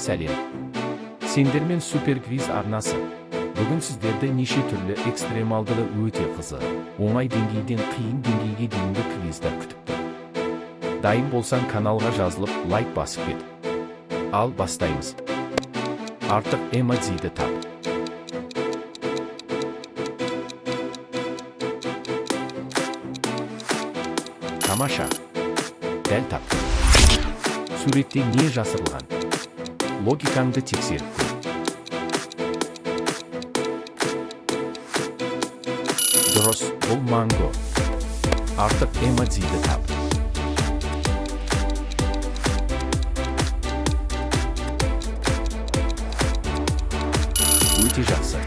Сәлем! Сендермен Суперквиз арнасы. Бүгін сіздерді неше түрлі экстремалдығы өте қызық, оңай деңгейден қиын деңгейге дейінгі квиздер күтіп тұр. Дайын болсаң, каналға жазылып, лайк басып кет. Ал бастаймыз. Артық эмодзиді тап. Тамаша. Дәл таптың. Суретте не жасырылған? Логикаңды тексеріп көр. Дұрыс, бұл манго. Артық эмодзиді тап. Өте жақсы.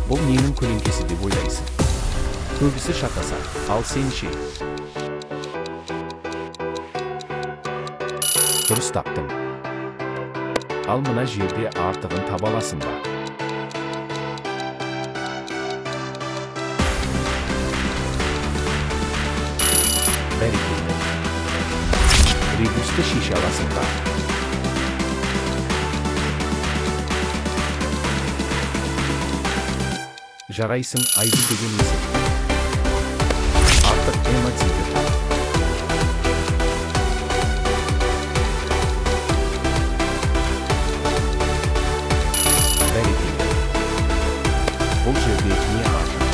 Бұл ненің көлеңкесі деп ойлайсың? Көбісі шатасады, ал сен ше? Дұрыс таптың. Ал мына жерде артығын таба аласың ба? Бәрекелді. Ребусты шеше аласың ба? Жарайсың, Айгүл деген есім. Артық эмодзиді тап. Бәрекелді. Бұл жерде не артық?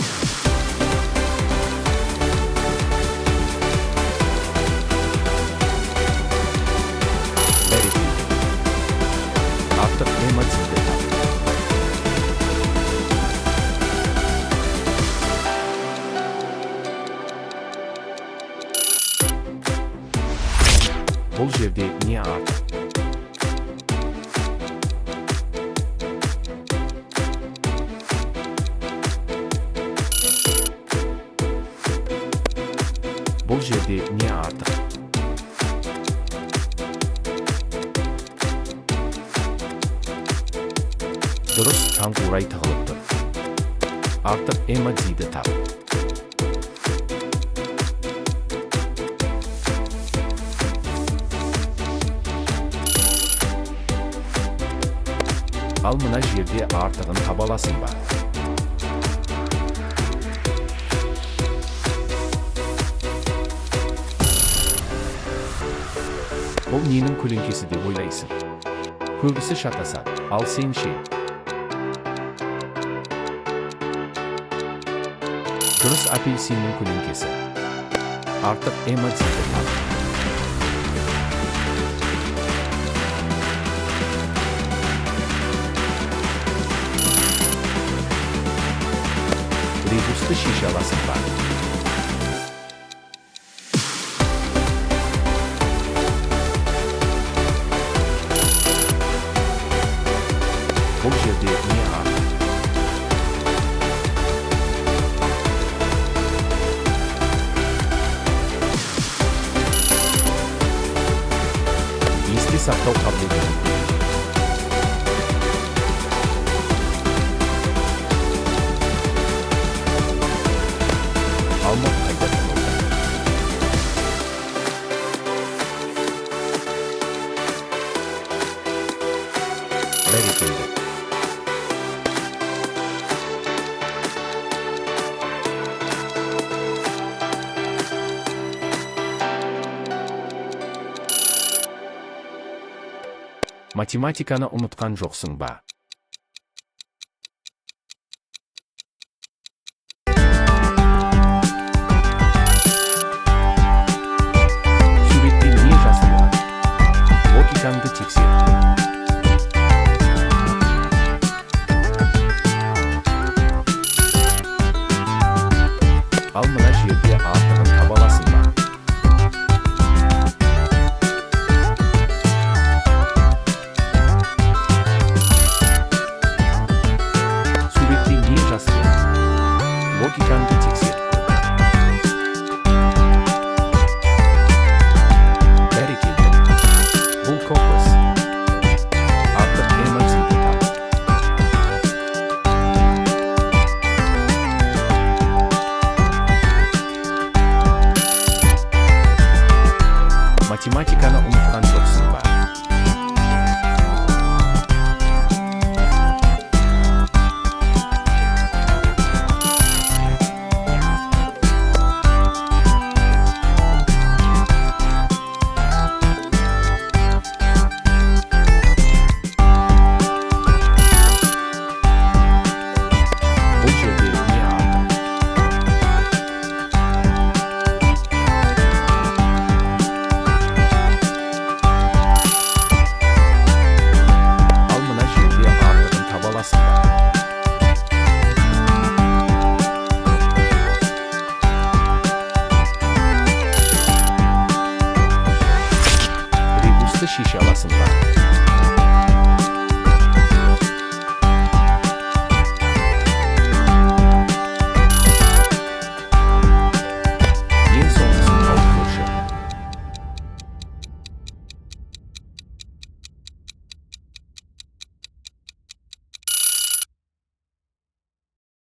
Бәрекелді. Артық эмодзиді тап. Бұл жерде не артық? Бұл жерде не артық? Дұрыс, таңқурай тығылып тұр. Артық эмодзиді тап. Ал мына жерде артығын таба аласың ба? Бұл ненің көлеңкесі деп ойлайсың? Көбісі шатасады, ал сен ше? Дұрыс, апельсиннің көлеңкесі. Артық эмодзиді тап. Ребусты шеше аласың ба? Бұл жерде не артық? Есте сақтау қабілетінің көлеңкесі. Алма қайда тығылды? Бәрекелді. Математиканы ұмытқан жоқсың ба? Суретте не жасырылған? Логикаңды тексер. Ал мына жерде артығын таба аласың ба? Суретте не жасырылған? Логикаңды тексер. Бәрекелді. Бұл кокос. Па.